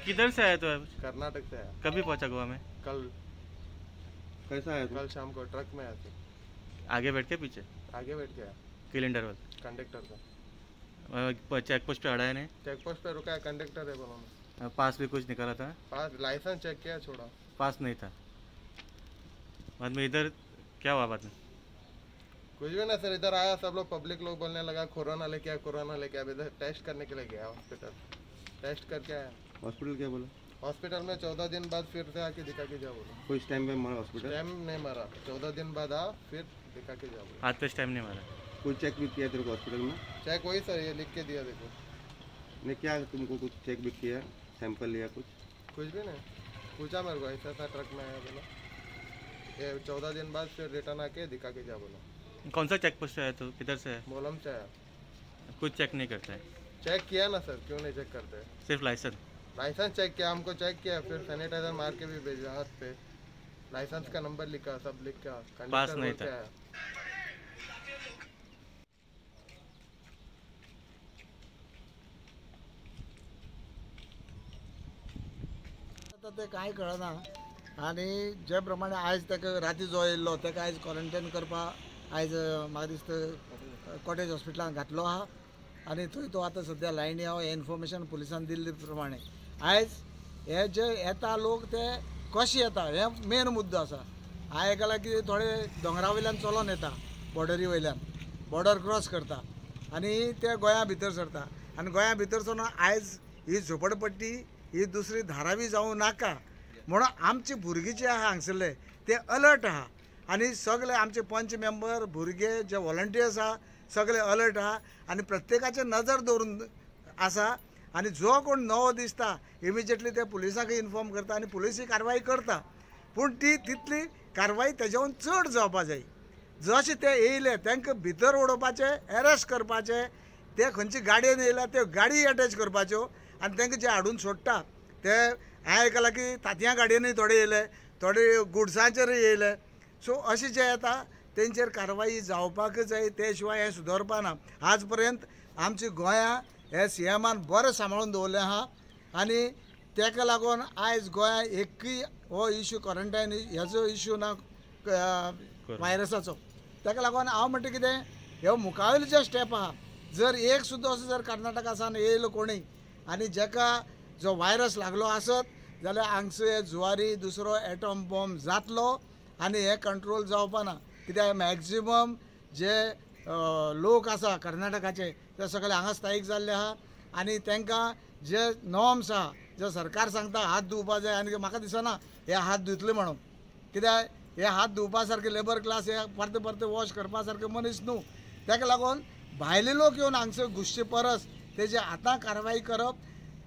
किधर से आया तो? कर्नाटक से आया। कभी पहुंचा गोवा में? कल। कैसा आया? कल शाम को ट्रक में आया थे। आगे बैठ के पीछे? आगे बैठ के आया। सिलेंडर वाला? कंडक्टर का। चेक पोस्ट पे अड़ाया नहीं? चेक पोस्ट पे रुका है, कंडक्टर है बोला। पास भी कुछ निकाला था? पास लाइसेंस चेक किया, छोड़ा। पास नहीं था। बाद में इधर क्या हुआ? बाद में कुछ भी ना सर, इधर आया सब लोग, पब्लिक लोग बोलने लगा कोरोना लेके आया, कोरोना लेके आया। इधर टेस्ट करने के लिए गया हॉस्पिटल, टेस्ट करके आया। हॉस्पिटल क्या बोला? हॉस्पिटल में 14 दिन बाद फिर से आके दिखा के जाओ बोला। कोई टाइम पे मारा हॉस्पिटल? टाइम नहीं मारा, 14 दिन बाद आ फिर दिखा के जाओ बोला। हाथ पे टाइम नहीं मारा? कोई चेक भी किया तेरे को हॉस्पिटल में? चेक वही सर, ये लिख के दिया। देखो नहीं क्या तुमको कुछ चेक भी किया, सैंपल लिया कुछ? कुछ भी नहीं पूछा मेरे को, ऐसा ऐसा ट्रक में आया बोला, ये 14 दिन बाद फिर रिटर्न आके दिखा के जा बोला। कौन सा चेक पोस्ट से आया तो? किधर से है? मोलम से आया। कुछ चेक नहीं करता है? चेक किया ना सर, क्यों नहीं चेक करते? सिर्फ लाइसेंस? लाइसेंस चेक किया, हमको चेक किया, फिर सैनिटाइजर मार के भी भेजा हाथ पे, लाइसेंस का नंबर लिखा, सब लिखा। पास नहीं था। आतां तें कांय कळना आनी जे प्रमाणे आयज ताका राती जो येयल्लो ताका आयज क्वॉरंटायन करपाक आयज म्हाका दिसता कॉटेज हॉस्पिटलान घातलो आहा आनी थंय तो आतां सद्या लायनी आहा। हें इन्फॉर्मेशन पुलिसान दिल्ले प्रमाणे आयज हे जे येता लोक ते कशे येता हे मेन मुद्दो आसा। हांवें आयकलां की थोडे दोंगरा वयल्यान चलोन येता, बॉर्डरी वयल्यान बॉर्डर क्रॉस करता आनी ते गोंया भितर सरता आनी गोंया भितर सरून आयज ही झोपडपट्टी ही दुसरी धारावी जावं नाका म्हणून आमची भुरगीं जे आहा हांगसरले ते अलर्ट आहा आनी सगळे आमचे पंच मेंबर भुरगे जे वॉलंटियर्स आहा सगळे अलर्ट आहा आनी प्रत्येकाचेर नजर दवरून आसा आनी जो कोण नवो दिसता इमिजिएटली ते पुलिसांक इन्फॉर्म करता आनी पुलीस ही कारवाई करता। पूण ती तितली कारवाई तेज्याहून चड जावपा जाय। जशे ते येयले तांकां भितर उडोवपाचे, एरेस्ट करपाचे, ते खंयचे गाडयेन येयल्या त्यो गाडी अटॅच करपाच्यो आनी तांकां जे हाडून सोडटा ते हांवें आयकलां की तांतयां गाडयेनूय थोडे येयले, थोडे गुड्सांचेरूय येयले। सो अशें जें येता तेंचेर कारवाई जावपाक जाय, ते शिवाय हें सुदरपा ना। आज पर्यंत आमच्या गोंया हे सी एमान बरें सांबाळून दवरलें आहा आनी तेका लागून आयज गोंया एकूय हो इशू क्वॉरंटायन हेजो इशू ना व्हायरसाचो। तेका लागून हांव म्हणटा कितें ह्यो मुखावयले जे स्टेप आहा जर एक सुद्दां असो जर कर्नाटका सावन येयलो कोणूय आनी जेका जो व्हायरस लागलो आसत जाल्यार हांगसर हे जुवारी दुसरो एटॉम बॉम्ब जातलो आनी हें कंट्रोल जावपा ना। कित्याक मॅक्झिमम जे लोक आसा कर्नाटकाचे ते सगळे हांगा स्थायीक जाल्ले आहा आनी तांकां जे नॉर्म्स आहा जे सरकार सांगता हात धुवपा जाय आनी म्हाका दिसना हे हात धुतले म्हणून, कित्याक हे हात धुवपा सारके लेबर क्लास हे परते परते वॉश करपा सारके मनीस न्हू। ताका लागून भायले लोक येवन हांगसर घुसचे परस तेजे आतां कारवाई करप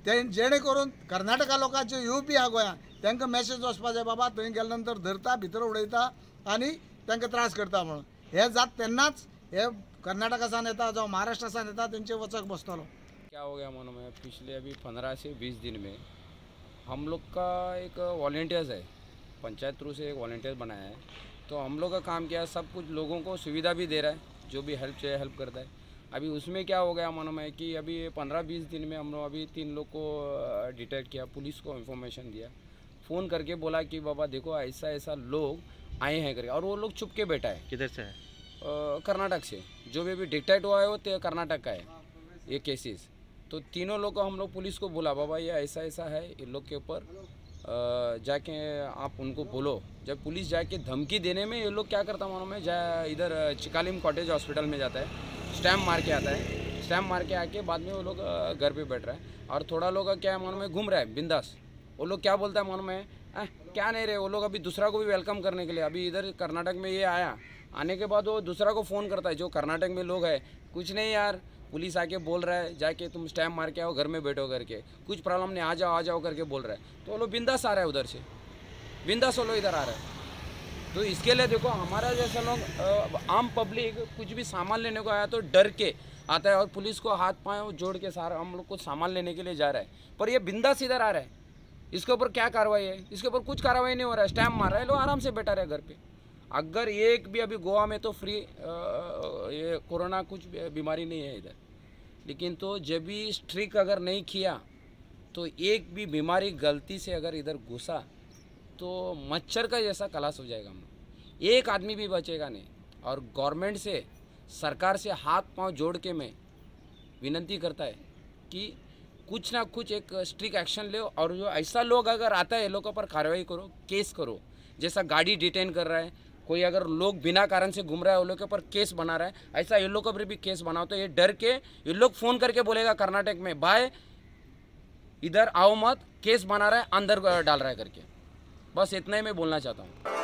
ते जेणे करून कर्नाटका लोकांचे येवपी आहा गोंयांत तांकां मॅसेज वचपा जाय बाबा थंय गेले नंतर धरता भितर उडयता आनी तांकां त्रास करता म्हणून। हे जात तेन्नाच हे कर्नाटका सावन येता जावं महाराष्ट्रा सावन येता तेंचे वचक बसतलो। क्या हो गया मालूम है, पिछले अभी 15 से 20 दिन में हम लोग का एक वॉलेंटियर्स है, पंचायत थ्रू से एक वॉलेंटियर्स बनाया है। तो हम लोग का काम क्या है, सब कुछ लोगों को सुविधा भी दे रहा है, जो भी हेल्प चाहिए हेल्प करता है। अभी उसमें क्या हो गया मालूम है कि अभी 15-20 दिन में हम लोग अभी 3 लोग को डिटेक्ट किया, पुलिस को इन्फॉर्मेशन दिया, फ़ोन करके बोला कि बाबा देखो ऐसा ऐसा लोग आए हैं करके, और वो लोग छुप के बैठा है। किधर से है? कर्नाटक से। जो भी अभी डिटेक्ट हुआ है वो कर्नाटक का है ये केसेस। तो तीनों लोग को हम लोग पुलिस को बोला बाबा ये ऐसा ऐसा है, ये लोग के ऊपर जाके आप उनको बोलो। जब पुलिस जाके धमकी देने में ये लोग क्या करता मालूम है, जा इधर चिकालिम कॉटेज हॉस्पिटल में जाता है, स्टैम्प मार के आता है, स्टैम्प मार के आके बाद में वो लोग घर पे बैठ रहा है। और थोड़ा लोग क्या है मालूम है, घूम रहा है बिंदास। वो लोग क्या बोलता है मालूम है, क्या नहीं रहे वो लोग अभी दूसरा को भी welcome करने के लिए। अभी इधर कर्नाटक में ये आया, आने के बाद वो दूसरा को फ़ोन करता है जो कर्नाटक में लोग है, कुछ नहीं यार पुलिस आके बोल रहा है जाके तुम स्टैम्प मार के आओ, घर में बैठो करके, कुछ प्रॉब्लम नहीं, आ जाओ आ जाओ करके बोल रहा है। तो वो लोग बिंदास आ रहा है उधर से, बिंदास वो लोग इधर आ रहा है। तो इसके लिए देखो हमारा जैसा लोग आम पब्लिक कुछ भी सामान लेने को आया तो डर के आता है और पुलिस को हाथ पाँव जोड़ के सारा हम लोग को सामान लेने के लिए जा रहा है, पर ये बिंदास इधर आ रहा है। इसके ऊपर क्या कार्रवाई है? इसके ऊपर कुछ कार्रवाई नहीं हो रहा है। स्टैम्प मार रहा है, लोग आराम से बैठा रहे घर पे। अगर एक भी अभी गोवा में तो फ्री ये कोरोना कुछ बीमारी नहीं है इधर, लेकिन तो जब भी स्ट्रिक अगर नहीं किया तो एक भी बीमारी गलती से अगर इधर घुसा तो मच्छर का जैसा खलास हो जाएगा, हम एक आदमी भी बचेगा नहीं। और गवर्नमेंट से, सरकार से हाथ पांव जोड़ के मैं विनती करता है कि कुछ ना कुछ एक स्ट्रिक्ट एक्शन लो, और जो ऐसा लोग अगर आता है लोगों पर कार्रवाई करो, केस करो। जैसा गाड़ी डिटेन कर रहा है कोई, अगर लोग बिना कारण से घूम रहा है वो लोग के ऊपर केस बना रहा है, ऐसा ये लोग के ऊपर भी केस बनाओ। तो ये डर के ये लोग फ़ोन करके बोलेगा कर्नाटक में, भाई इधर आओ मत, केस बना रहा है, अंदर डाल रहा है करके। बस इतना ही मैं बोलना चाहता हूँ।